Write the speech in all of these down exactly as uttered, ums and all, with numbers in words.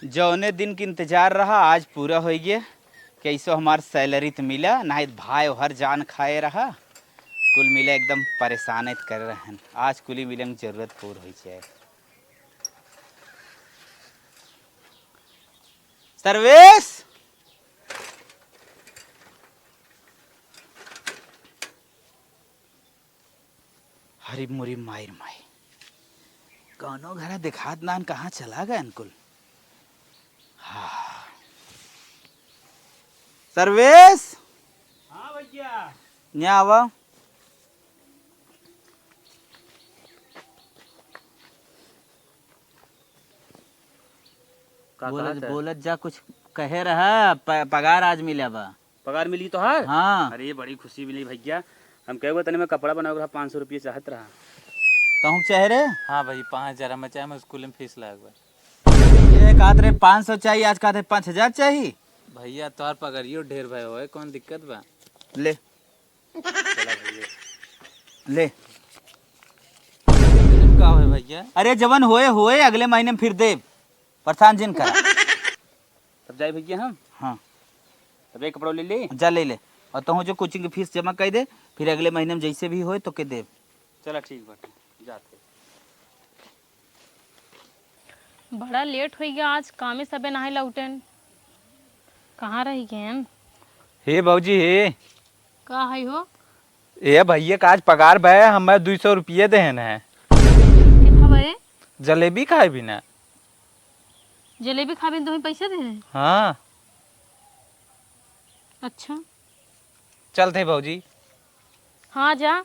जौने दिन के इंतजार रहा, आज पूरा होइ गया। कैसो हमार सैलरी त मिला, नाहीं त भाई हर जान खाए रहा। कुल मिले एकदम परेशान कर रहन। आज कुली मिले में जरूरत पूर होइ जाए। सर्वेश! हरी मुरी माई रे माई, कौनो घरा देखात नान, कहाँ चला गए अंकुल? हाँ। सर्वेश! हाँ भैया। यहाँ आवा। का बोलत, कहत है? बोलत जा, कुछ कहे रहा, प-, पगार आज मिला बा। पगार मिली तोहार? हाँ। अरे, बड़ी खुशी मिली भैया। हम कहे तने में कपड़ा बनावे रहा, पाँच सौ रुपये चाहत रहा। तहूँ चाहे रे? हाँ भाई, पाँच हजार हमें चाहे, मैं स्कूल में फीस लाग बा। ये कहत रहे पाँच सौ चाहिए, आज कहत है पाँच हजार चाहिए। भैया, तोहार पगरियो ढेर भय होए, कौन दिक्कत बा? ले। ले। का होए भैया? अरे, जवन होए, होए, अगले महीने में फिर देब। परेशान जिन करा। तब जाई भैया हम? हाँ। तब एक कपड़ा ले ले। जा ले ले। और तहूँ जो कोचिंग की फीस जमा कर दे, फिर अगले महीने में जैसे भी होए तो के देब। चला ठीक बाटे, जाते। बड़ा लेट होइ गया, आज कामे सबे नाहीं लौटेन। कहाँ रहि गएन? हे भौजी हे। का है हो? ए भैया का आज पगार भय, हमें दुई सौ रुपये देहन है। कितना बरे? जलेबी खाए बिना। जलेबी खाए बिना तुम्हें पैसा देहन है? हाँ। अच्छा। चलते भौजी। हाँ जा।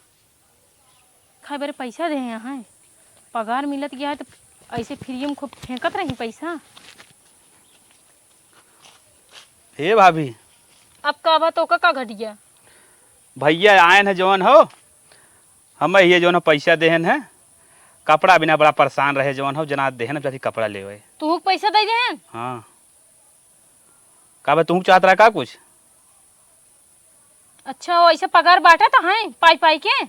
खाए बरे पैसा देहे हैं। पगार मिलत गया है तो ऐसे फ्री में खूब फेंकत रही पैसा। हे भाभी। अब का बा, तोका का घट गया? भैया आयन है जवन हो, हम ये जवन हो पैसा देहन है, कपड़ा बिना बड़ा परेशान रहे जवन हो, जना देहन जाती कपड़ा लेवे। तू पैसा दे देहन? हाँ। का बा, तू चाहत रहा का कुछ? अच्छा, हो ऐसे पगार बांटा तो है पाई पाई के?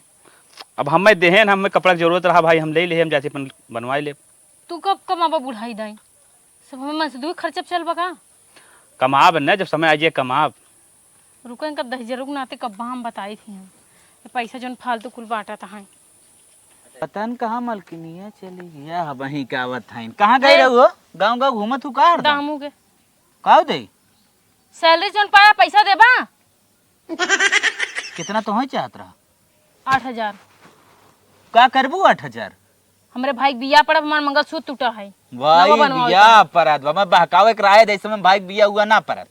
अब हमें देहन, हमें कपड़ा के जरूरत रहा भाई, हम ले ले, हम जाते अपन बनवाई ले। तू कब कमाबा बुढ़ाई दाई? सब हमें मजदूर खर्चा पे चलबा का? कमाब न, जब समय आ जाए कमाब। रुको, इनका दहिजरू के नाते कब्बा हम बताई थी हम। ये पैसा जौन फालतू कुल बांटा था है। पता न कहाँ मलकिनिया चली गया, अब वहीं का आवत है। कहाँ गए ए? रहो? गाँव गाँव घूमत हूँ का हरदम? दामू के। का दे? सैलरी जौन पाया पैसा देबा? कितना तो है चाहत रहा? आठ हजार। का करबू आठ हजार? हमरे भाई के बियाह पड़ब, हमार मंगलसूत्र टूटा है। भाई नवा बनवाओ बियाह तो। परत बा, मैं बहकावे के रहे, जैसे में भाई के बियाह हुआ ना परत।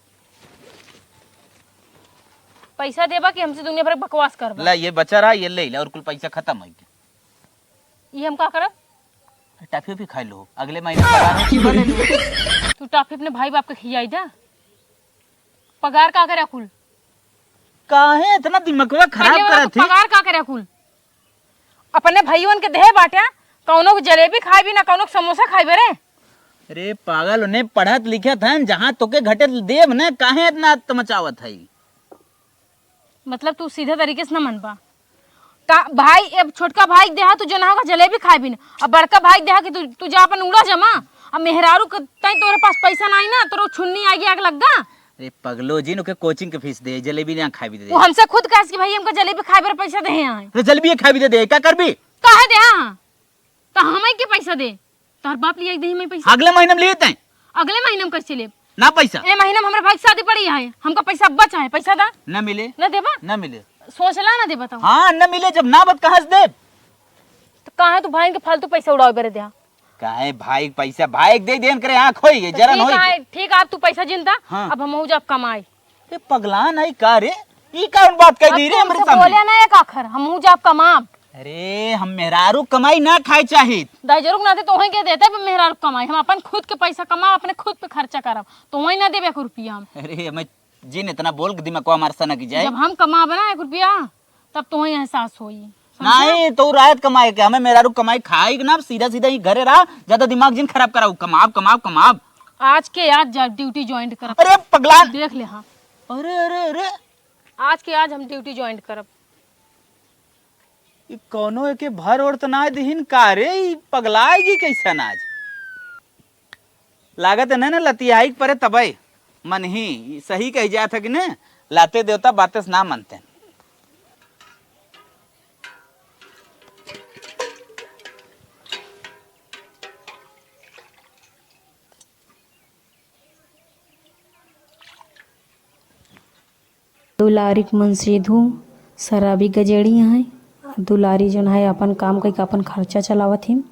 पैसा देबा कि हमसे दुनिया भर के बकवास करबा? ला, ये बचा रहा, ये ले ले, और कुल पैसा खत्म है। ये हम का करब? टाफी भी खा लो, अगले महीने पगार हो, चूड़ा ले लो। तू टाफी अपने भाई बाप के खियाई दा। पगार का करे कुल? काहे इतना दिमागवा खराब पहले वाला करत तो है? पगार का करे कुल? अपने भाइयों के देहे बाटे, कौनो के जलेबी खाए भी ना, कौनो के समोसा खाए बे रे। अरे पागल, उन्हें पढ़त लिखत हन, जहाँ तोके घटे देब न, काहे इतना आत्म मचावत है? मतलब तू सीधा तरीके से न मनबा। का भाई, अब छोटका भाई के देहा, तू जो ना होगा जलेबी खाए भी ना, अब बड़का भाई के देहा कि तू, तू जा अपन उड़ा जमा, अब मेहरारू के तई तोरे पास पैसा नहीं ना, तोरो छुन्नी आगे आग लग गा। अरे पगलो जी, ओके कोचिंग के फीस दे, जलेबी ना खाए भी दे। वो हमसे खुद कहे कि भाई हमका जलेबी खाए पर पैसा दे हैं। तो जलेबी खाए भी दे दे, का करबी? काहे दे हाँ? तो हमें के पैसा दे, तोहर बाप लिया दे हमें पैसा। अगले महीने में लिए तैं। अगले महीने में कैसे लेब? ना पैसा। ए महीने में हमरे भाई की शादी पड़ी है, हमका पैसा बचा है, पैसा दा। ना मिले। ना देबा? ना मिले। सोचला ना देबा तो। हाँ, ना मिले, जब ना बत कहाँ से देब? तो काहे तू भाई के फालतू पैसा उड़ावे बरे दे? काहे भाई के पैसा, भाई के दे देन करे, आँख होई गई, तो जरन ठीक होई है, गई। ठीक है, अब तू पैसा जिनता, हाँ। अब हम हो जाब कमाई। ए, पगलान है का रे? ई कौन बात कह अब दी रे तू हमरे हमसे सामने? बोले ना एक आखर, हमहू जाब कमाब। अरे, हम मेहरारू कमाई ना खाए चाहित। दाई जरूर ना दे तो वहीं के देते, पर मेहरारू कमाई। हम अपन खुद के पैसा कमाब, अपने खुद पे खर्चा करब, तो वहीं ना देबे एक रुपया हम। अरे, हमें जिन इतना बोल के दिमाग को हमारे सनक जाए। जब हम कमाब ना एक रुपया, तब तो वहीं एहसास होई। समझा? नहीं, तू रात कमाए के, हमें मेहरारू कमाई खाई के ना, सीधा सीधा ही घरे रहा, ज्यादा दिमाग जिन खराब कराऊ, कमाब, कमाब, कमाब। आज के आज जा ड्यूटी ज्वाइन करब। अरे पगला। देख ले हाँ। अरे, अरे, अरे। आज के आज हम ड्यूटी ज्वाइन करब। ई कौनो एके भर ओर त ना दिहिन का रे, ई पगलाएगी कैसन आज? लागत है ना, ना लतियाई के परे तबे मन ही सही कही जात है कि ने, लाते देवता बातें से ना मानते हैं। दुलारी के मन सीधू शराबी गजेड़ी हैं। दुलारी जौन है, अपन काम कइके अपन खर्चा चलावत हिन।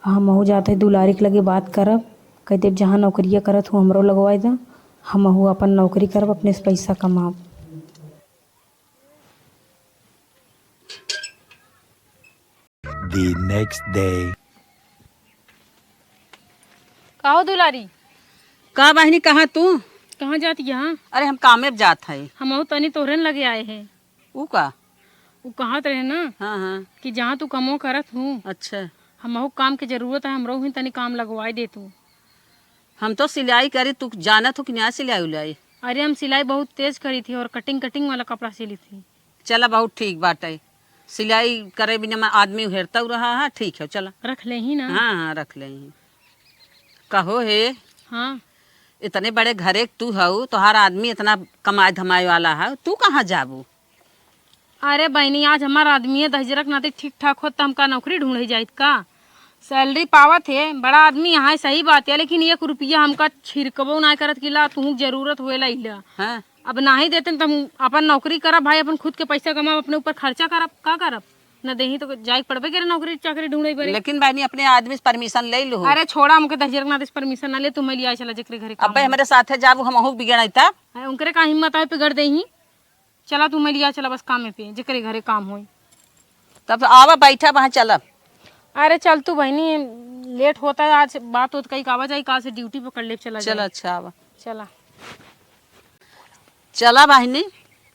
हमहू जात है दुलारी के लगे बात करब, कह देब, "जहाँ नौकरिया करत हूँ, हमरो लगवाए द, हमहू अपन नौकरी करब, अपने से पैसा कमाब।" The next day. का हो दुलारी? का बहिनी, कहाँ तू? कहाँ जात यहाँ? अरे, हम कामे पे जात है। हमहू तनी तोहरे न लगे आए हैं। ऊ का? ऊ कहत रहे ना, हाँ, हाँ। कि जहाँ तू कमो करत हूँ, अच्छा। हमहू काम के जरूरत है, हमरो ही तनी काम लगवाए दे तू। हम तो सिलाई करी, तू जानत हो कि ना सिलाई उलाई? अरे, हम सिलाई बहुत तेज करी थी और cutting cutting वाला कपड़ा सिली थी। चला, बहुत ठीक बाटे। सिलाई करे बिना मा-, आदमी उहेरतउ रहा है, ठीक है, चला। रख लेही ना? हाँ, हाँ, रख लेही। कहो हे, हाँ। इतने बड़े घरे के तू हऊ, तोहार आदमी इतना कमाए धमाए वाला है, तू कहाँ जाबू? अरे बहिनी, आज हमार आदमी है, दहिजरा के नाते ठीक ठाक होत, त हम का नौकरी ढूंढे जाइत का? Salary पावत है, बड़ा आदमी यहाँ है, सही बात है, लेकिन एक रुपया हमका छिरकबो ना करत कि ला, तुहूँ जरूरत होए ला, इला। हाँ। अब नाही देते न, त हम अपन नौकरी करब भाई, अपन खुद के पैसा कमाब, अपने ऊपर खर्चा करब, का करब? न देही तो जाए के पड़बे करे नौकरी चाकरी ढूंढे बरे। लेकिन बहिनी, अपने आदमी से permission ले लू। अरे छोड़ा, हमके दहिजरा के नाते से permission ना ले, तुम्हें लिया चला जेकरे घरे काम अबे है। हमरे साथे जाबू, हमहू बिगड़ाई तब। अरे उनकरे का हिम्मत आवे, बिगड़ देही। चला, तू मैं लिया चला बस कामे पे, जेकरे घरे काम होई। तब तो आवा, बैठा वहाँ, चला। अरे चल तू बहिनी, late होता है आज, बात होत कई कावा जाई, काल से duty पकड़ ले, चला चला, जाए। अच्छा, आवा। चला। चला बहिनी,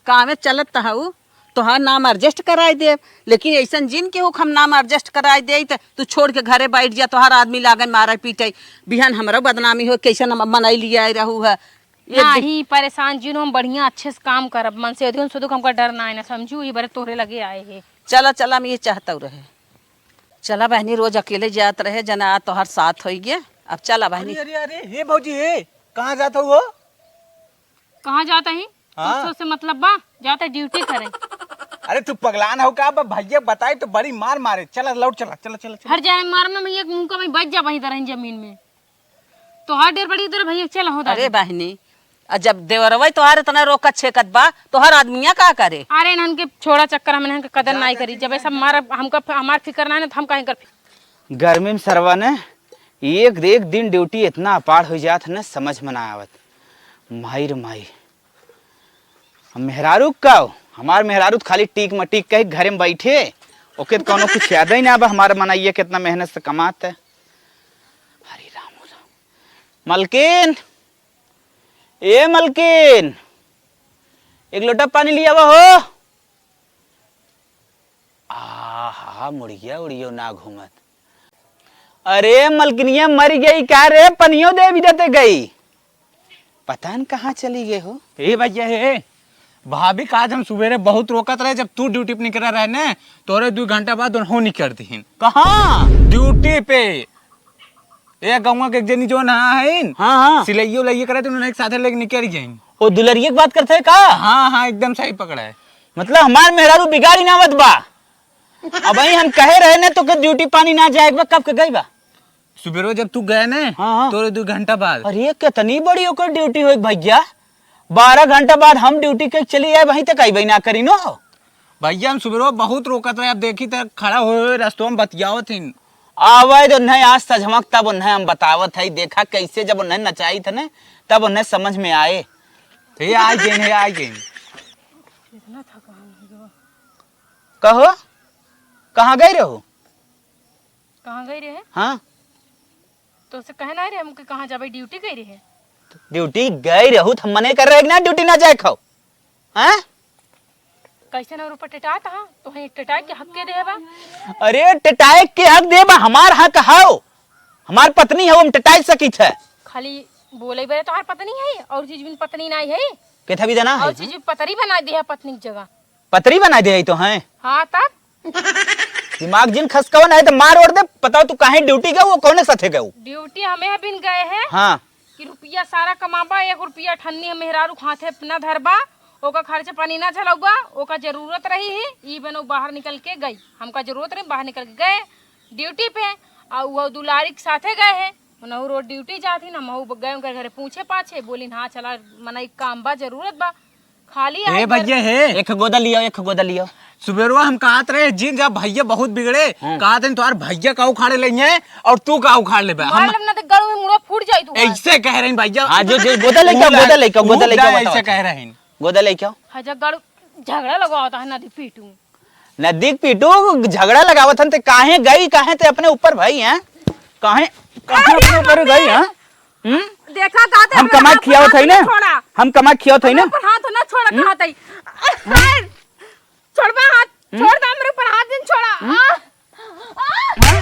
कामे चलत त हऊ, तोहार नाम adjust कराई देब, लेकिन ऐसन जिन केहू के हम नाम adjust कराई देई त तू छोड़ के घरे बैठ जा, तोहार आदमी लागे मारे पीटे, बिहान हमरो बदनामी हो, कैसन हम मनई लिया रहू है। ये दि- नाही, परेशान जिन हो, हम बढ़िया अच्छे से काम करब, मन से अधुन सुधुक हमका डर ना है ना, समझू, ये बरे तोहरे लगे आए है। चला, चला, हम ये चाहतउ रहे। चला बहिनी, रोज अकेले जात रहे, जना आज तोहार साथ होई गया। अब चला बहिनी। अरे, अरे, अरे, हे भौजी, हे, कहाँ जात हो? कहाँ जात ही? हाँ। तुझसे, से मतलब बा, जात है duty करे। अरे, तू पगलान हो का? अब भैया बताई तो बड़ी मार मारे। चला, लौट चला, चला, चला, चला। हर जाए मार में, मैं एक मुंह का मैं बच जा वहीं तरह जमीन में। तोहार डेर बड़ी उधर भैया, चल हो दादी। अरे बहिनी, आ जब देवरवै तोहार इतना रोकत छेकत बा, तोहार आदमिया का करे? अरे इन्हन के छोड़ा चक्कर, हम इन्हन के कदर नाई करी। जब ऐसा मार हमका, हमार फिकर ना है ना, तो हम काहे कर? गर्मी में सरवा ने एक, एक दिन duty इतना अपार हो जात है ना, समझ में ना आवत। माई रे माई, हम मेहरारू का हो? हमार मेहरारू तो खाली टीक मटीक कहे घरे में बैठे, ओके तो कौनो कुछ याद ही ना बा, हमार मनैया कितना मेहनत से कमात है। हरे राम, राम। मलकिन, ए मलकिन, एक लोटा पानी लियावा हो। आहा, मुड़िया उड़ियो ना घूमत। अरे मलकिनिया मर गई का रे? पनियो दे भी देते गई, पता न कहाँ चली गए हो। ए भैया हे, भाभी का आज हम सुबेरे बहुत रोकत रहे, जब तू duty पे निकरा रहे ने, तोरे दू घंटा बाद उन्हों निकर दिहिन। कहाँ? Duty पे। ए गौवा के एक जनी जो ना है, हाँ, हाँ। सिलैयो उलैयो करे तो उन्होंने एक साथे लेके निकर गई। ओ दुलरिया की बात करते है का? हाँ, हाँ, एकदम सही पकड़ा है। मतलब हमार मेहरारू बिगाड़ी ना मत बा। अब वही हम कहे रहे ने तो के duty पानी ना जाए बा, कब के गई बा? सुबेरो जब तू गए ने, हाँ, हाँ। तोरे दू घंटा बाद। अरे, कितनी बड़ी ओकर duty होई भैया, बारह घंटा बाद हम duty के चली आए, वहीं तक अइबे ना करी नो। भैया, हम सुबेरो बहुत रोकत रहे, अब देखी त खड़ा होए होए रस्तों में बतियावत हिन। आवे तो उन्हें आज सजमक, तब उन्हें हम बतावत है, देखा कैसे जब उन्हें नचाई थे ने, तब उन्हें समझ में आए। हे, आ गए, हे, आ गए। इतना थकान हो गया। कहो, कहाँ गए रहो? कहाँ गई रहे? हाँ। तो से कहे ना रहे हमके कहाँ जाबे, duty गई रहे? Duty गई रहू त हम मने कर रहे कि ना duty ना जाए खाओ? हाँ? कैसे ना ऊपर टेटात हा? तो है टेटाए के हक के दे बा? अरे टेटाए के हक दे बा, हमार हक हाओ। हमार पत्नी हो, हम टेटाए सकी थे। खाली बोले बरे तोहार पत्नी है और चीज बिन पत्नी नहीं है। के था भी देना है? और चीज पतरी बना दे है पत्नी की जगह। पतरी बना दे तो हैं? हाँ, तब? दिमाग जिन खसकावा नहीं तो मार ओढ़ दे। बताओ, तू काहे duty गए, वो कौने साथे गए? Duty हमें बिन गए हैं। हाँ। कि रुपया सारा कमाबा, एक रुपया ठन्नी हम मेहरारू के हाथे ना धरबा, ओका खर्चा पानी ना चलउबा, ओका जरूरत रही ही, ई बनो बाहर निकल के गई, हमका जरूरत रही, बाहर निकल के गए ड्यूटी पे, आ वो दुलारी के साथे गए हैं, उनहु रोज ड्यूटी जात ही ना, हमहू गए उनके घरे पूछे पाछे, बोलिन हाँ चला, मना एक काम बा, जरूरत बा, खाली ए आई भैया घर। हे, एक गोदा लियो, एक गोदा लियो। सुबेरवा हम कहत रहे, जिन जा भैया बहुत बिगड़े, हाँ। कहत रहे, "तोहार भैया का उखाड़े लेंगे और तू का उखाड़ लेबे?" मार हम लेब ना तो गड़ू में मुड़वा फूट जाई तू। ऐसे कह रहे हैं भैया। हाँ, जो, जो गोदा लेके आओ, मुँह गोदा लेके आओ, मुँह गोदा लेके आओ, ऐसे बताओ। कह रहे हैं। गोदा लेके आओ। हाँ, जब गड़ू झगड़ा लगावत है, नदी पीटू। नदी पीटू, झगड़ा लगावत हन, ते काहे गई, काहे ते अपने ऊपर भाई हैं? काहे, काहे अपने ऊपर गई, हैं? हम्म? देखा, कहते हम कमा खियावत हई ना? छोड़ा। हम कमा खियावत हई ना? पर हाथ ना छोड़ा, हम्म? कहत हई। छोड़बा हाथ, हम्म? छोड़ दे, हमरे ऊपर हाथ जिन छोड़ा। हम्म? आ, आ,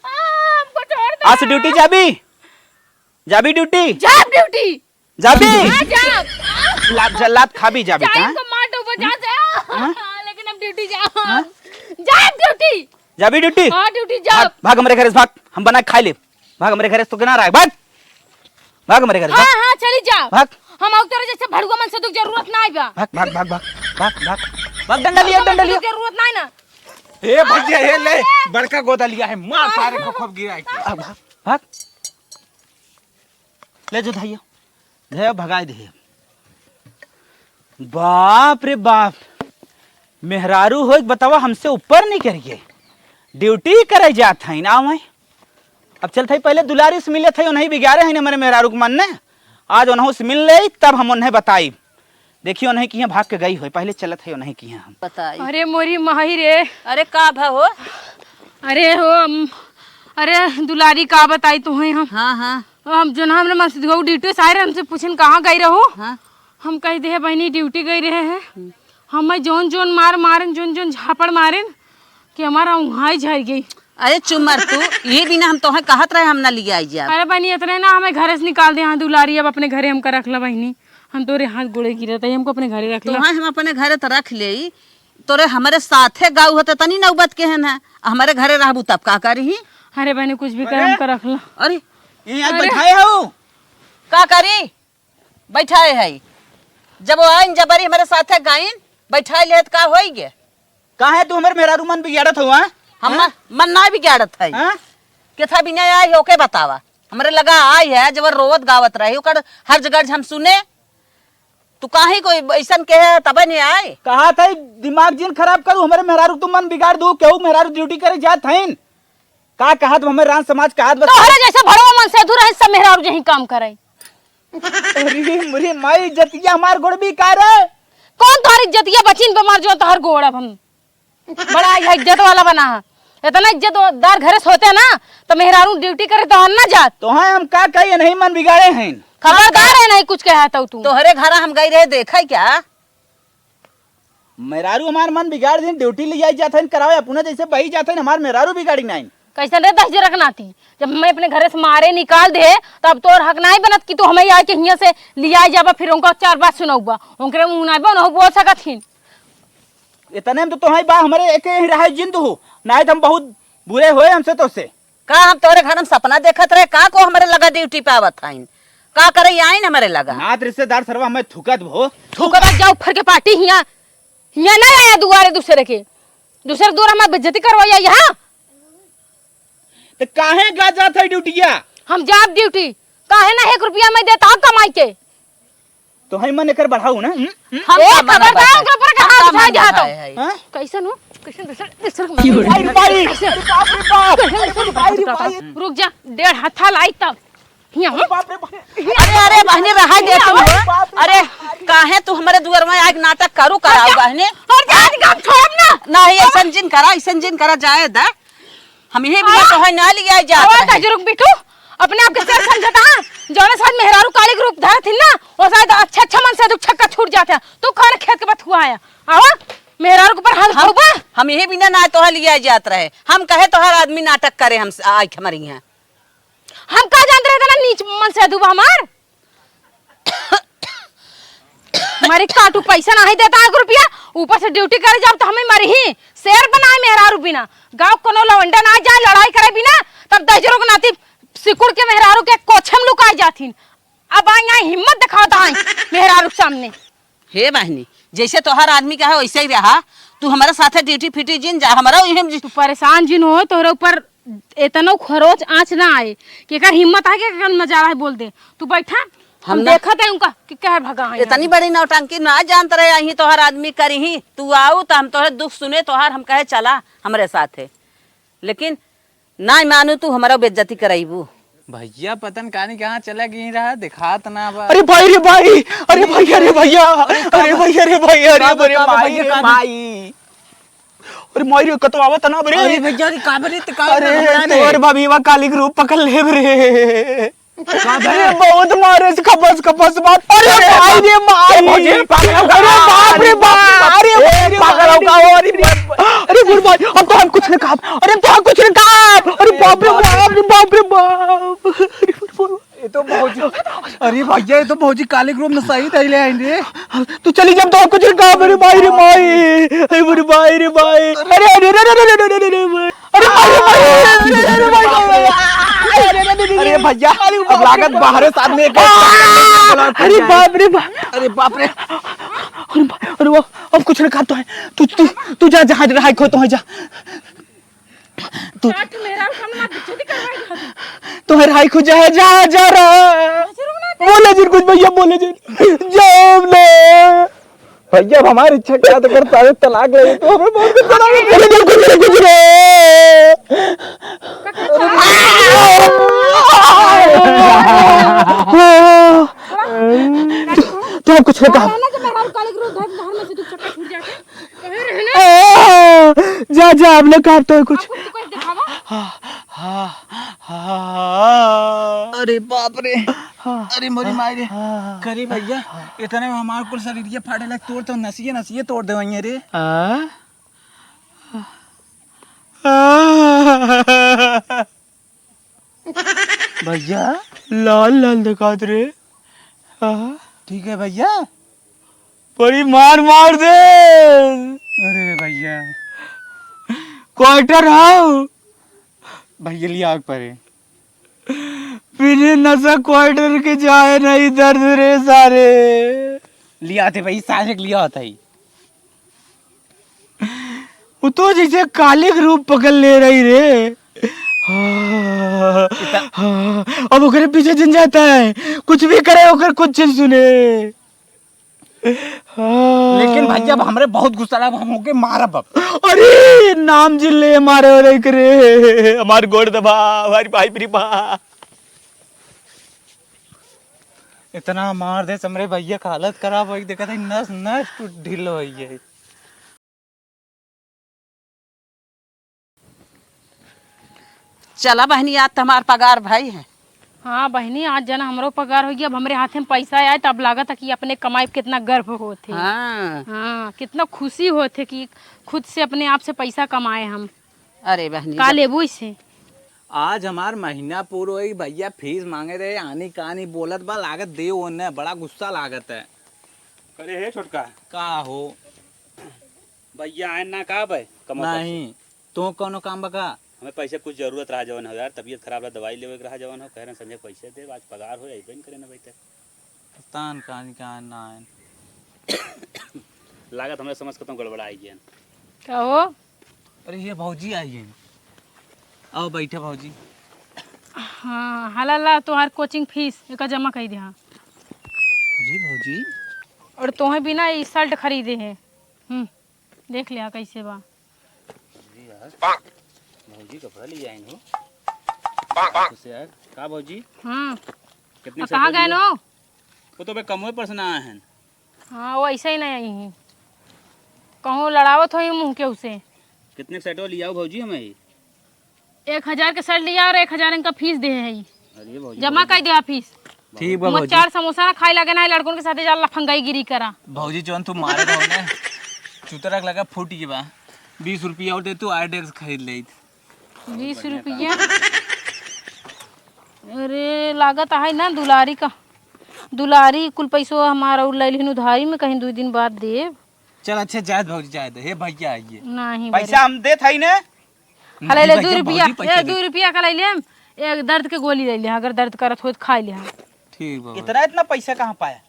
आ, हमको छोड़ दे। आज से ड्यूटी जाबी? जाबी ड्यूटी? जाब ड्यूटी। जाबी? हाँ, जाब। लात, जा, लात खाबी जाबी, जाई हाँ? तो मार दो, बजा से। हाँ? लेकिन हम ड्यूटी जाब। हाँ? जाब ड्यूटी। जाबी ड्यूटी? हाँ, ड्यूटी जाब। भाग, भाग हमरे घरे से भाग। हम बना के खाई ले। भाग हमरे घरे से, तो के ना रहा, भाग। भाग हमरे घरे से, हाँ, भाग। हाँ, चली जाब। भाग। हम अउर तोरे जैसे भड़ुआ मन से दुख जरूरत ना बा। भाग, भाग, भाग, भाग। भाग, भाग। भाग, डंडा लिया, डंडा लिया। जरूरत ना ना। ए भैया, ए ले, बड़का गोदा लिया है, मार सारे को खूब गिराए के। भाग, भाग, भाग। ले जो धैया, धैया भगाए दे। बाप रे बाप, मेहरारू होइक बतावा, हमसे ऊपर नहीं करिए, ड्यूटी करे जात है ना। मैं अब चलत है, पहले दुलारी से मिलत है, उन्हें बिगाड़े है ना मेरे मेहरारू के मन ने। आज उन्हों से मिल ले, तब हम उन्हें बताई। देखियो, उन्हें किहाँ भाग के गई होई, पहिले चलत है उन्हें किहाँ हम। बताई। अरे मोरी माई रे। अरे का भा हो? अरे हो, हम, अरे दुलारी का बताई तुहैं हम। हाँ, हाँ। हम जोन हमरे मन से दुगो ड्यूटी से आए रहे, हमसे पूछेन कहाँ गई रहो? हाँ। हम कहि देहे बहिनी ड्यूटी गई रहे हैं। हम्म। हमें जोन जोन मार मारेन, जोन जोन झापड़ मारेन, कि हमारा उहाँ ही झर गई। अरे चुप मर तू, ये बिना हम तोहे कहत रहे हम ना लियाई जाब। अरे बहिनी, इतने ना हमें घरे से निकाल दे, हाँ दुलारी, अब अपने घरे हमका रख ला बहिनी, हम तोरे हाथ गोड़े गिरत है, हमको अपने घरे रख ला। तोहे हम अपने घरे त रख लेई, तोरे हमरे साथे गाऊ होते तनी नौबत के हन है, हमरे घरे रहबू तब का करिही? अरे बहिनी, कुछ भी कर, अरे? हमका रख ला। अरे, ये यहाँ अरे। बैठाए हो? का करी? बैठाए है। जब वो आइन जबरी हमरे साथे गाइन, बैठाए लेत का होई गे? काहे तू हमर मेहरारू मन बिगाड़त हऊ, हाँ? हम हाँ? मन ना बिगाड़त है। हाँ? केथा बिना आई ओके बतावा। हमरे लगा आई है, जब रोवत गावत रही, ओकर हर जगह हम सुने। तू काहे कोई ऐसन कहे है, तबे नहीं आए? कहा था, दिमाग जिन खराब करू, हमरे मेहरारू तू मन बिगाड़ दू, केहू मेहरारू ड्यूटी करे जात हईन। का कहत हमें रान समाज कहत बस। तोहरे जैसे भड़वा मन से दूर है, सब मेहरारू जही काम करे। अरे मुरी माई, इज्जतिया हमार गोड़बी का रे? कौन तोहर इज्जतिया बचिन बमार जो तोहर गोड़ अब हम? बड़ा यह इज्जत वाला बना है। इतना इज्जतदार घरे से होते ना, तो मेहरारू ड्यूटी करे तो हम ना जात। तो हाँ, हम का कही, नहीं मन बिगाड़े हैं। खबरदार है, नहीं कुछ कहा तो तू। तोहरे घरा हम गई रहे, देखे क्या? मेहरारू हमार मन बिगाड़ दिन, ड्यूटी ले जाई जात हन करावे, अपने जैसे बही जात हन, हमार मेहरारू बिगाड़ी नाइन। कैसन रे दहिजरा के नाती, जब हमें अपने घरे से मारे निकाल दे, तब तोर हक नाई बनत कि तू हमें आके हियां से लियाई जाबा, फिर उनका चार बात सुनौबा, उनकरे मुंह नाई बा, उनहु बोल सकत हिन। इतने में तो तोहाई बा, हमरे एके ही रहे जिंद हो, नाई तो हम बहुत बुरे होए हमसे तो से। का हम तोरे घर में सपना देखत रहे? का को हमरे लगा ड्यूटी पे आवत हईन? का करे आइन हमरे लगा? नात रिश्तेदार सरवा हमें थुकत भो। थुकत जाओ फर के पार्टी हिया, हिया ना आया दुआरे दूसरे के। दूसरे दूर हमार बेइज्जती करवाई आई, हाँ? तो काहे गा जात है ड्यूटिया? हम जाब ड्यूटी। काहे ना एक रुपया मैं देता हूँ कमाई के? तो है मन एकर बढ़ाऊ ना। हम्म, हम्म। हम ए, का मन खबरदार, बढ़ाए? ओकरा पर का हम हाथ का उठा मन दिया तो। बढ़ाए है? हाँ? कैसन हो? कैसन दूसर, दूसर की हो रही? अरे भाई, अरे बाप रे बाप, अरे भाई रे भाई। रुक जा, डेढ़ हत्था लाई तब। हियाँ हो। बाप रे बाप। अरे, अरे, बहनी, रहा दे तुम। अरे बाप रे अरे, बाप। काहे तू हमरे दुआर में आके नाटक करू कराऊ, हट जा, बहनी? हट जा, आज काम छोड़ब ना। नहीं, ऐसन जिन करा, ऐसन जिन करा, जाए दा। हम यही बिना अरे। तोहे ना लिया जात आवा, रहे। तजुर्ग बिटू, अपने आप के शेर समझता, हाँ? जौने साथ मेहरारू काली के रूप धरत हिन ना, वो शायद अच्छा, अच्छा मन से दुख छक्का छूट जाते हैं। तू कौन खेत के बथुआ आया? आवा, मेहरारू के ऊपर हाथ हम, उठाऊ बा? हम यही बिना ना तोहे लिया जात रहे। हम कहे तोहर आदमी नाटक करे हम, आइक हमरी यहाँ। हम का जानत रहे इतना नीच मन से दुबा हमार? मारी काटू पैसा नाही देता एक रुपया, ऊपर से ड्यूटी करे जाब तो हमें मरी ही। शेर बनाए मेहरारू बिना, गाँव कोनो लवंडा ना जाए लड़ाई करे बिना, तब दहिजरो के नाती सिकुड़ के मेहरारू के कोछे में लुकाई जाथिन। अब आई, आई हिम्मत देखावत आई मेहरारू के सामने। हे बहिनी, जैसे तोहार आदमी का है वैसे ही रहा। तू हमारे साथे ड्यूटी फिटी जिन जा, हमारा इहे तू परेशान जिन हो, तोहरे ऊपर एतनो खरोच आँच ना आए कि एकर हिम्मत आए कि एकर मजाल है बोल दे। तू बैठा, हम हम ना देखत है उनका कि कहे भगा है इतनी यहाँ। बड़ी नौटंकी ना जानत रहे, यहीं तोहार आदमी करी ही। तू आऊ तो हम तोहरे दुख सुने तोहार, हम कहे चला हमरे साथे, लेकिन ना मानू, तू हमारा बेइज्जती कराईबू। भैया पता न कहानी कहाँ चला गई रहा, दिखात ना बा। अरे भाई रे भाई, अरे भाई, अरे भैया, अरे का अरे बा-, भैया रे भाई, अरे का बा-, अरे का बा भाई भैया, रे का बा-, भाई। अरे माई रे, कतवावत ना बरे। अरे भैया, अरे का बरे, ते का अरे बरे, तोहर भाभी वा काली के रूप पकड़ ले बरे। का बरे? अरे बहुत मारे से खपस खपस बात। अरे अरे भाई रे भाई। भौजी, पागल हो गया। अरे बाप रे बाप। अरे ए, भाई रे पागल हो भाई। गया, अरे अरे गुड भाई, अब तो हम कुछ नहीं खाब। अरे तो हम कुछ नहीं खाब। अरे बाप रे बाप, अरे बाप रे बाप। अरे बाप रे बाप। ये तो भौजी, अरे भैया, ये तो भौजी काली के रूप में सही धइले आइन रे। तू चली जब तो कुछ का मेरे भाई रे भाई, हे मेरे भाई रे भाई, अरे, अरे, अरे, अरे, अरे, अरे, अरे, अरे, अरे, अरे, अरे, भाई, भाई, भाई, अरे, अरे, अरे, अरे, अरे, भैया, अरे, अब बाप रे लागत बाप। बाहरे सामने एक अरे, बाप रे बाप। अरे, बाप रे। अरे, बा-, अरे, वो, अब कुछ नहीं खातो है। तू, तू, तू जा, जहाँ रहा है, खो तो है, जा। तू काट मेरा, हम ना बिच्छू दी करवाई खाती। तुम्हारे हाई खुजा है, जा, जा रहा। बोले जिन कुछ भैया, बोले जिन। जाओ ना। भैया, अब हमारी इच्छा क्या तो करता है, तलाक ले तो हमें बहुत कुछ तलाक ले। बोले जिन कुछ, कुछ रे। तू, तू कुछ नहीं कहा। ना कि मैं हर काले के रोज घर, घर में से तू चक्कर छूट जाके। कहे रहे ना। आ, जा, जा, अब ना काटता है कुछ। अब कुछ दिखावा। हाँ, हाँ, हाँ। अरे बाप रे। हाँ, अरे मोरी हाँ, माई रे। हाँ, हाँ। करे भैया, हाँ। इतने में हमार कुल शरीरिया फाटे लग, तोड़ तो नसिए, नसिए तोड़ दे वहीं रे। हाँ? हाँ। भैया। लाल लाल दिखात रे। हाँ। ठीक है भैया। बड़ी मार मार दे। अरे भैया। क्वार्टर आओ। भैया लिया आग परे। बिना नशा क्वार्टर के जाए नहीं दर्द रे सारे। लिया थे भाई, सारे लिया होता ही। वो तो जैसे काली के रूप पकड़ ले रही रे। हाँ, हाँ, अब ओकरे पीछे जिन जाता है, कुछ भी करे ओकर कुछ जिन सुने। हाँ। लेकिन भैया, अब हमरे बहुत गुस्सा लगा, हम ओके मारब अब। अरे, नाम जिन ले मारे वाले करे, हमार गोड़ दबा, हमारी भाई मेरी बा। इतना मार दे, हमरे भैया का हालत खराब होई, देखत है नस नस टूट ढील होई है। चला बहिनी, आज त हमार पगार भई है। हाँ बहिनी, आज जना हमरो पगार होई, अब हमरे हाथे में पैसा आए, तब लागत है कि अपने कमाई पे कितना गर्व होत है। हाँ। हाँ, कितना खुशी होत है कि खुद से अपने आप से पैसा कमाए हम। अरे बहिनी, का जब लेबू इसे? आज हमार महीना पूर होई, भैया फीस मांगे रहे, आनी कानी बोलत बा, लागत दे ओने, बड़ा गुस्सा लागत है। अरे हे छोटका। का हो? भैया आए ना, का बे? कमवा कर से। नहीं, तो कौनो काम बा का? हमें पैसे कुछ जरूरत रहा जवन हो यार, तबीयत खराब रहा, दवाई लेवे के रहा जवन हो, कह रहे संजय पैसे दे, आज पगार हो, अइबे न करे ना भाई तक। पता न कहाँ, कहाँ ना आए। लागत हमरे समझ के तुम गड़बड़ा आई गया। का हो? अरे ये भौजी आई है। आओ बैठे भौजी। हाँ, हला ला तोहार कोचिंग फीस एका जमा कई दे हाँ। जी भौजी। और तोहे बिना ई शर्ट खरीदे है। हम्म, देख लिया कैसे बा। जी यार, भौजी कपड़ा ले आइन हो। खुश यार। का भौजी? हाँ। कितने आ, कहाँ गए नो? वो तो बे कमवे पर से ना आए हैं। हाँ, वो ऐसे ही नहीं आई हैं। कहूँ लड़ावत होई मुँह के उसे। कितने सेटो लियाओ भौजी हमें ही? एक हजार के सेट लिया और एक हजार इनका फीस दे है। अरे भौजी, जमा बहुत कर दिया फीस। ठीक बा मुँह भौजी। चार समोसा ना खाए लगे ना, लड़कन के साथे जा लफंगाई गिरी करा। भौजी जौन तू मारे रहो ना, चुतरक लगा फूट गई बा। बीस रुपया और दे तू आइडेक्स खरीद लेत। बीस रुपया। अरे लागत है ना दुलारी का, दुलारी कुल पैसो हमारा उ लैलिन उधारी में, कहीं दो दिन बाद देब। चल अच्छा जाए भौजी जाए दे। हे भैया आइए। नहीं पैसा बरे। हम देत है ने। हले ले नहीं दो भैया, रुपया, भौजी पैसा ए दे। दो रुपया का ले ले हम। एक दर्द के गोली ले लिहा, अगर दर्द करत हो तो खा लिहा। ठीक बा। इतना, इतना पैसा कहाँ पाया?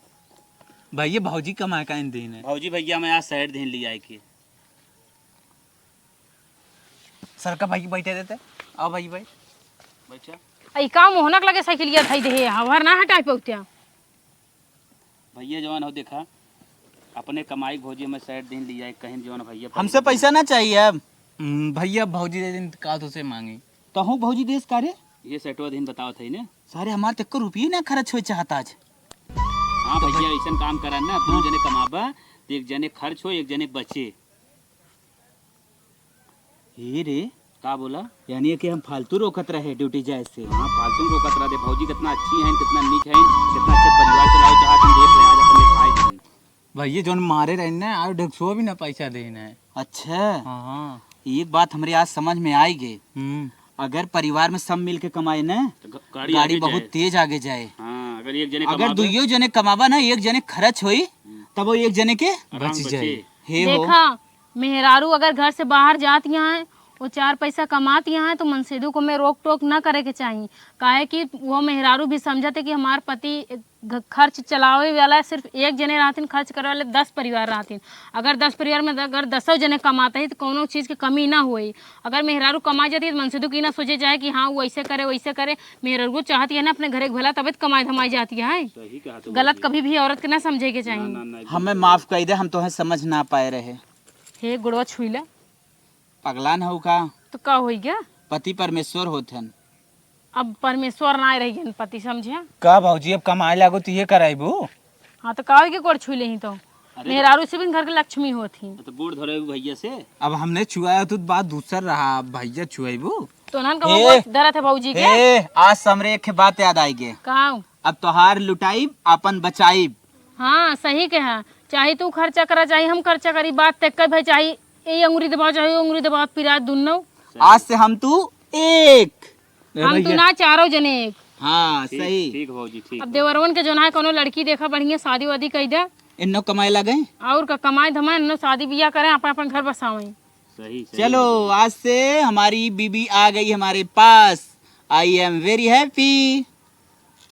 भैया, भौजी कमाए का इन दिन है। भौजी भैया, मैं आज शहर दिन ले आए के। सर का भाई बैठे देते। आओ भाई, बैठ। बैठा। आई का मोहनक लगे साइकिलिया धई दे, हवर ना हटाए पौत्या। भैया जवान हो, देखा, अपने कमाई के भौजी हमें शहर दिन ले आए, कहीं जवान भैया हमसे पैसा ना चाहिए अब। हम्म, भैया, भौजी दे दिन का तुझसे मांगी? तहूँ भौजी देस का रे? ये सेटवा दिन बतावत है ने। सारे हमार तक को रुपये ना खर्च हो चाहता आज। हाँ तो भैया, भाई ऐसन काम करा ना, दोनों जने कमाबा, तो एक जने खर्च हो, एक जने बचे। हे रे। का बोला? यानी कि हम फालतू रोकत रहे ड्यूटी जाए से। हाँ, फालतू रोकत रहे। भौजी कितना अच्छी हैं, कितना नीक हैं, कितना अच्छा परिवार चलावे चाहत हैं, देख ले आज अपन दिखाई दें। भैया, जौन मारे रहे ना, आज ढेकसुआ भी ना पैसा देना है। अच्छा। हाँ, हाँ। एक बात हमरे आज समझ में आई गई। हम्म। अगर परिवार में सब मिल के कमाए ना, तो ग-, गाड़ी गाड़ी आगे बहुत जाए। तेज आगे जाए। हाँ, अगर एक जने अगर कमाबे। दुइयो जने कमाबा ना, एक जने खर्च होई, हम्म। तब वो एक जने के आराम बच बचे। जाए। हे हो। देखा, मेहरारू अगर घर से बाहर जात यहाँ है, वो चार पैसा कमात यहाँ है, तो मनसेधू को में रोक टोक ना करे के चाही। काहे कि वो मेहरारू भी समझत है कि हमार पति घ-, खर्च चलावे वाला सिर्फ एक जने रहथिन, खर्च करे वाले दस परिवार रहथिन। अगर दस परिवार में अगर दसों जने कमाते ही तो कौनो चीज के कमी ना होई। अगर मेहरारू कमा जाती तो मनसेधू की ना सोचे जाए कि हाँ, वो ऐसे करे, वैसे करे। मेहरारू चाहती है ना अपने घरे के भला, तबे तो कमाई धमाई जाती है। सही कहा तो गलत भौजी। कभी भी औरत के ना समझे के चाही। ना, ना, ना, एकदम हमें सही। माफ कर दे, हम तोहे समझ ना पाए रहे। हे गोड़वा छुईला। पगलान हऊ का? तो का होई गया? पति परमेश्वर होत हन। अब परमेश्वर ना रही गन पति, समझे? का भौजी, अब कमाए लागो तो ये कराइबू? हाँ, तो का होई के गोड़ छुई लेही तो? अरे मेहरारू से भी घर के लक्ष्मी होत ही। तो गोड़ धरे भैया से। अब हमने छुआया तो बात दूसर रहा, अब भैया छुआइबू? तो उन्हन का ए! वो धरत है भौजी के। ए, आज से हमरे एक बात याद आई गे। का? अब तोहार लुटाइब, अपन बचाइब। हाँ, सही कहा। चाहे तू खर्चा करा, चाहे हम खर्चा करी, बात तय कर भाई, चाहे ए अंगुरी दबाओ, चाहे ओ अंगुरी दबाओ, पिरा दुन्नो। आज से हम तू एक। ए हम तू भैया। ना, चारों जने एक। हाँ, ठीक, सही। ठीक भौजी, ठीक अब बा। देवरवन के जौन है, कोनो लड़की देखा बढ़िया, शादी वादी कई दे। इन्नो कमाए लगे। और का, कमाए धमाए, इन्नो शादी बियाह करें, अपन अपन घर बसावें। सही, सही चलो, भौजी। आज से हमारी बीबी आ गई हमारे पास। I am very happy।